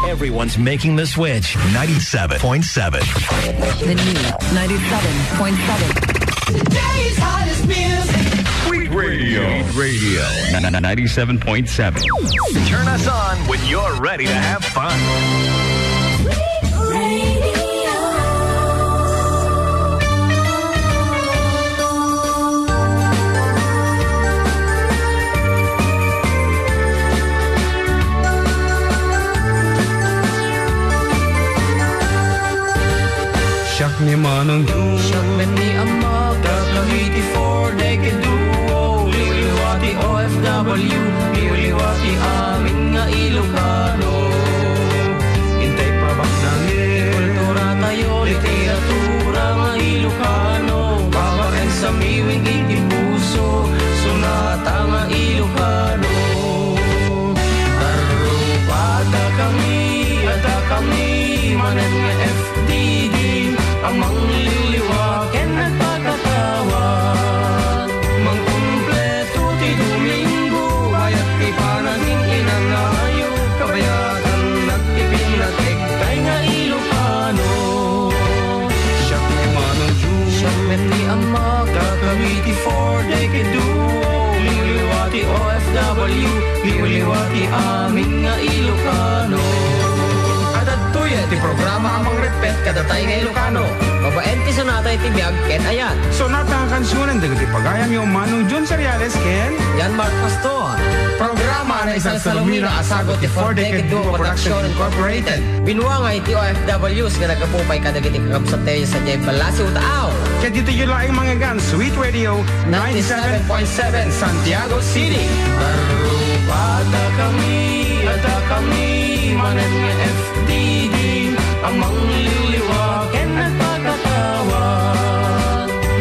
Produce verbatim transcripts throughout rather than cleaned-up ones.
Everyone's making the switch. Ninety-seven point seven. The new ninety-seven point seven. Today's hottest music. Week Radio. Week Radio. Ninety-seven point seven. Turn us on when you're ready to have fun. Siak ni Manong Jun. Siak met ni Ammak. Dakami ti Four Decade Duo. Liwliwa ti O F W. Liwliwa ti amin nga Ilocano. Intay pabaknangen. Kultura tayo, literatura nga Ilocano. Babaen sa miwing iti puso. Sonata nga Ilocano. Arrupada kami, adda kami manen nga F D D a mangliwliwa ken nagpakatawag. Mangkumpleto ti Domingo, bayat ti panagin-inanayo, kabayatan nagpipinnategtay nga Ilocano. Siak ni Manong Jun. Siak met ni Ammak. Dakami ti Four Decade Duo. Liwliwa ti O F W. Liwliwa ti amin nga Ilocano. Adda daytoy ti programa a mangrepet kadatayo nga Ilocano. Babaen ti sonata iti biag ken ayat. Sonata nga kansionen dagiti pagayamyo, Manong Jun Seriales ken Jan Mark Pastor. Programa a naisagsalumina a sagut ti Four Decade Duo Production Incorporated. Binuangay ti O F Ws nga naggapu pay kadagiti kakabsat tayo sadiay Balasi, Utao. Ket ditoyo laeng mangeggan, Sweet Radio, ninety-seven point seven Santiago City. Arrupada kami, adda kami manen nga F D D a mangliwliwa ken nagpakatawag.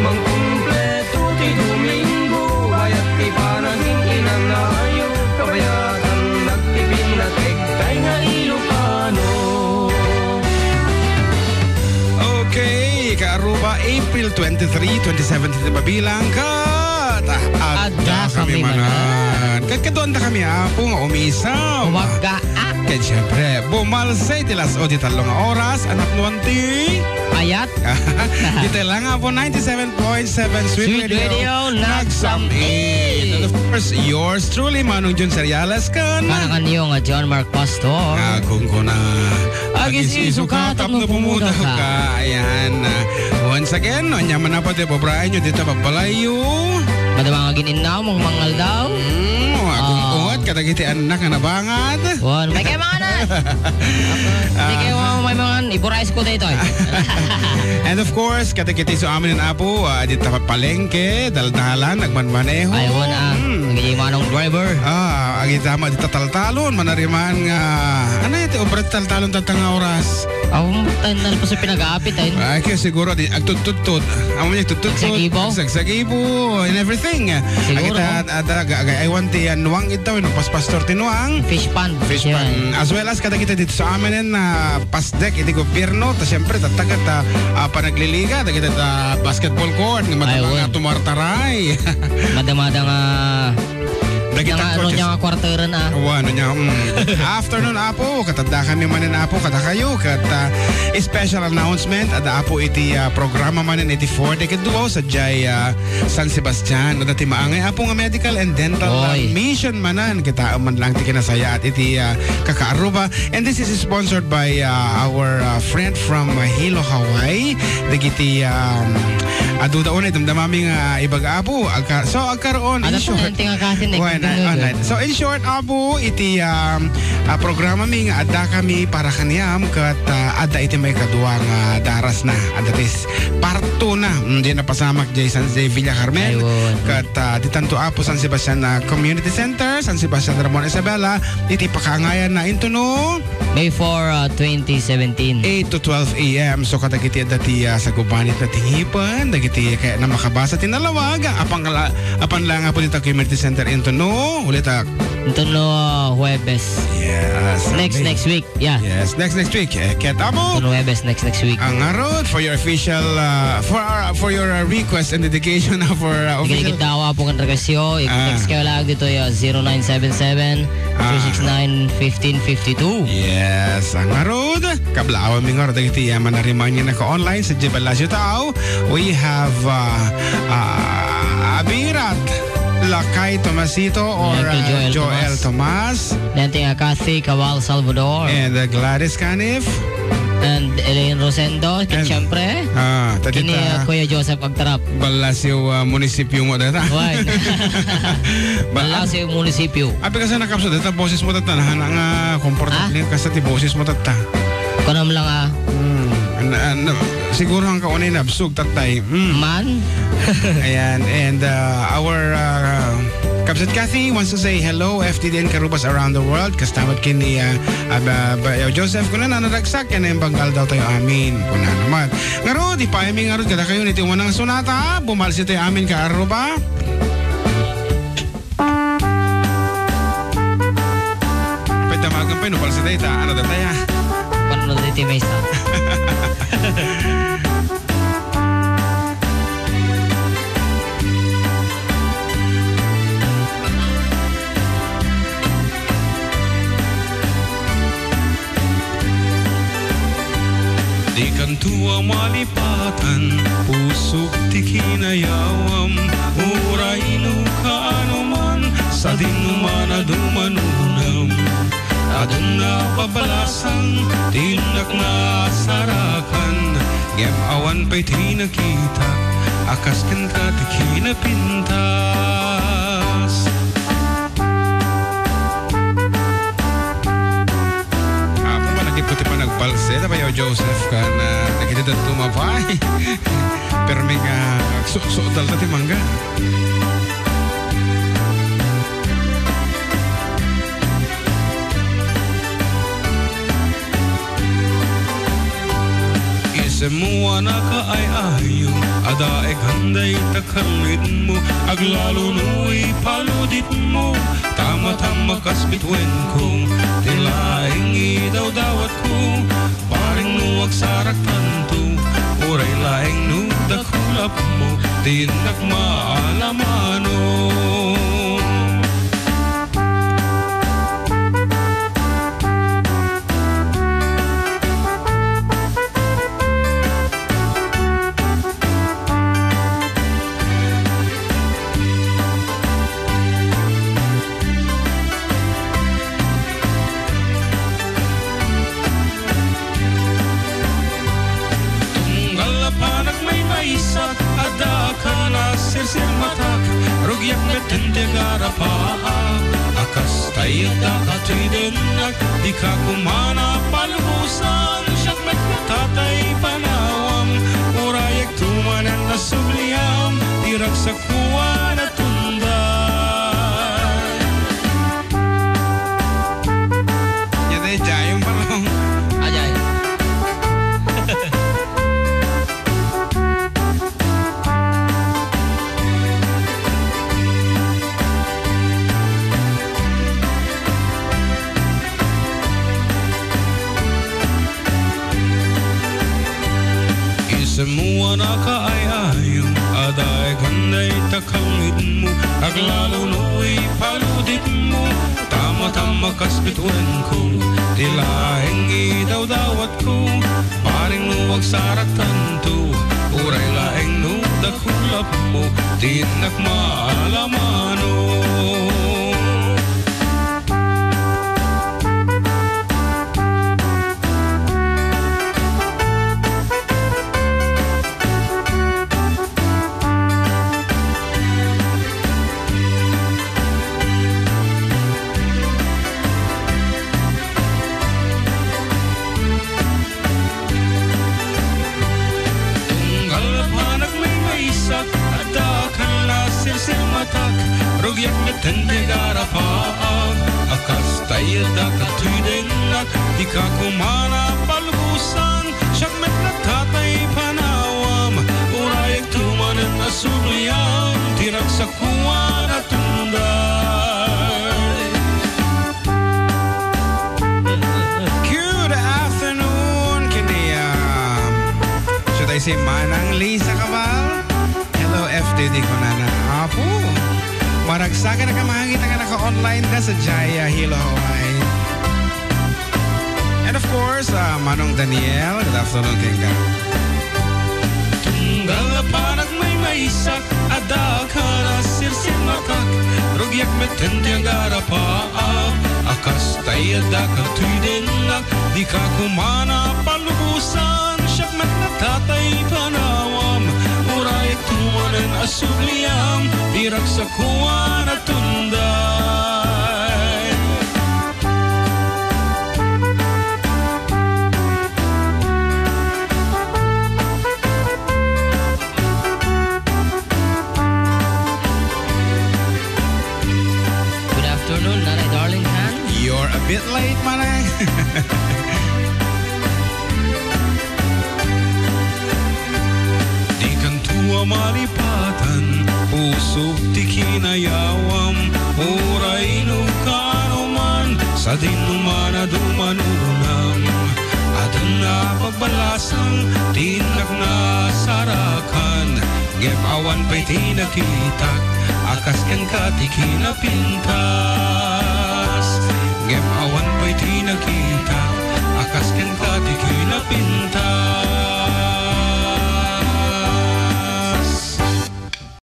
Mangkumpleto ti Domingo, bayat ti panagin-inanayo, kabayatan nagpipinnategtay nga Ilocano. Okay, kaaruba, April twenty-three, twenty seventeen ti mabilang, ket adda kami manen. Ket kaduanda kami, Apo, nga umisaw. Umagga. Ket siyempre, bumalsay ti las-o ti tallo nga oras, a napnuan ti ayat. Dita lang, Apo, ninety-seven point seven Sweet Radio, nagsam-it. And of course, yours truly, Manong Jun Seriales, ken kanakanyo nga John Mark Pastor. Agkuna. Agis-isu ka tapno pumudawka. Ayan. Once again, ania man, Apo, ti babaenyo dita pagbalayyo. Madama nga agin-innaw, mangmangaldaw. Mm, agunggot kadagiti annak nga nabangat. Wen, may kay manganan. May kay may mangan, iburais ko daytoy. And of course, kadagiti su amin, Apo, ah, dita palengke, daldalan, nagmanmaneho. Ay, wen, ah. Mm. Agiti manong driver. Ah, agitama dita taltalon, manariman nga, ano iti obra ti taltalon tatta nga oras? Aw, tayo na po sa pinag-aapit, ay. Ay, kaya siguro, di, agtudtudtod. Amo niya, agtudtudtod. Agsagibo. Agsagibo and everything. Siguro. Agita, ada, aga, aga, I want ti, ah, nuang ito, no? Pas pastor ti nuang. Fish pond. Fish pond. As well as kadagita dito sa amin, ah, pasdek, iti gobyerno. Ta siyempre, tatta ket, ah, ah, panagliliga, dagita, ah, basketball court, nga madama nga tumartaray. Madamada nga Dagita nga, ano coaches. Nya nga kwarteren, ah. Awan, nya, mm. Afternoon, Apo. Ket adda kami manen, Apo, kadakayo. Ket, ah, special announcement. Adda, Apo, iti, ah, programa manen iti Four Decade Duo sadiay, ah, San Sebastian. Adda ti maangay, Apo, nga medical and dental, ah, mission manen. Kitaem man lang ti kinasayaat iti, ah, kakaaruba. And this is sponsored by, uh, our, uh, friend from, uh, Hilo, Hawaii. Dagiti, um, adu da unay, damdamami nga ibaga, Apo. Agka-, so, agkaroon, in short, so, in short, Apo, iti, um, uh, programa mi nga adda kami para kaniam ket, uh, adda iti maikadua nga daras na. Adda ti s-, part two na. Mm, di napasamak, Jason, Villa Carmen. Ket, uh, di tanto, Apo, San Sebastian, uh, Community Center, San Sebastian, Ramon Isabela, iti pakaangayan na into no May four, uh, twenty seventeen. Eight to twelve A M. So, kadagiti adda ti, uh, sagubanit na tingipan, dagiti kaya na makabasa ti nalawag, apang la-, apan lang po dita community center into no, ulit, uh, Inton no, uh, Huwebes. Yes, Next, amen. next week. Yeah. Yes, next, next week. Eh, ket ammo. Inton Huwebes, next, next week. Ang ngarud for your official, uh, for our, for your, uh, request and dedication for, uh, Ikan official. Ikit dawa po kan request yo. I-text Ah. kayo lang dito, uh, zero nine seven seven, three six nine, fifteen fifty-two. Yes, ang ngarud. Kablawan mi ngarud dagiti, uh, manariman nga naka-online sa Jebel Lazio Tao. We have, uh, uh, Abirat Lakay Tomasito or, Uncle uh, Joel Joel Tomas. Tomas. Dente nga Kathy Kawal Salvador. And, uh, Gladys Canif. And Elaine Rosendo, ket And, siyempre, ah, tadi kini, ta uh, Kuya Joseph Agtarap. Balasio, uh, munisipyo mo data. Why? Ba- Balasio munisipyo. Abi kasi nakapsot, data boses mo tata, nahana nga komportable Ah? ka sa ti boses mo tata. Kunam lang, ah. Hmm. An-, an-, siguro ang kaunay nabsog, tatay. Hmm. Man? Ayan, and, uh, our, uh, Kabsat Kathy wants to say hello, F T D N Karubas around the world. Kasta met ken ni, uh, Ab-, Ab-, Joseph, kuna na naragsak, ken imbanggal daw tayo. Amin. Kuna naman. Ngarud, ipaay mi ngarud kadakayo iti umuna nga sonata. Bumalsi tayo amin ka Aruba. Pwede damagan pay no balsi dayta. Ano da taya? Paano na iti maysa? Dikanto a malipatan, pusok ti kinayawam. Uray no kaano man, sadino man a dumanonam. Adun a babalasan ti innak nga asarakan, ngem awan pay ti nakitak a kas kenka ti kinapintas. Apo, malagip ko ti panagbalse, Tabayaw Joseph, kan, ah, dagiti dadduma pay. Permi nga agsuksukdalta ti mangga. Isemmo a nakaay-ayo, adaegan dayta kallitmo, aglalo no ipaluditmo, tama-tama kas bitwenko, ti laeng idawdawatko, bareng no agsaraktanto, uray laeng no dakulapmo, ti innak maalamano. Tunggal a panagmaymaysak, adda ka nasirsirmatak, rugiak met dayta agarapaak, a kas tay adda ka toy dennak, dika koma napalbusan, siak met no tatay panawam, urayek to manen a subliam, ti ragsak ko a natunday. Yan ay Jayong Barong. Ajay. Isemmo a nakaay-ayo, adaegan dayta kallitmo, aglalo no ipaluditmo, tama-tama kas bitwenko, ti laeng idawdawatko, bareng no agsaraktanto, uray laeng no dakulapmo, ti innak maalamano. Tunggal panagmaymaysak, adda ka nasirsirmatak, rugiak met dayta agarapaak, a kas tay adda ka toy dennak, dika koma napalbusan, siak met no tatay panawam, urayek to manen a subliam, ti ragsak ko a natunday. Si Manang Lisa Cabal. Hello, F T D kunana. Apo. Maragsakan a kamangit nga naka-online da sa Jaya, Hilo, Hawaii. And of course, uh, Manong Daniel, good afternoon kenka. Tunggal a panagmaymaysak, adda a karasirsirmakak, rugiak met ti agarapaak, a kasta adda ka ti dennak, dika koma napalubosan, siak met natatay panawam, uray tumanen a subliam, ti ragsakuan a tunday. Good afternoon, Nanay Darlington. You're a bit late, Manang. Dikan tua malipatan, pusok ti kinayawam, uray no kaano man, sadino man a dumanonam. Adun a pagbalasang, ti innak nasarakan, ngem awan pay ti nakitak, a kas kenka ti kinapintas.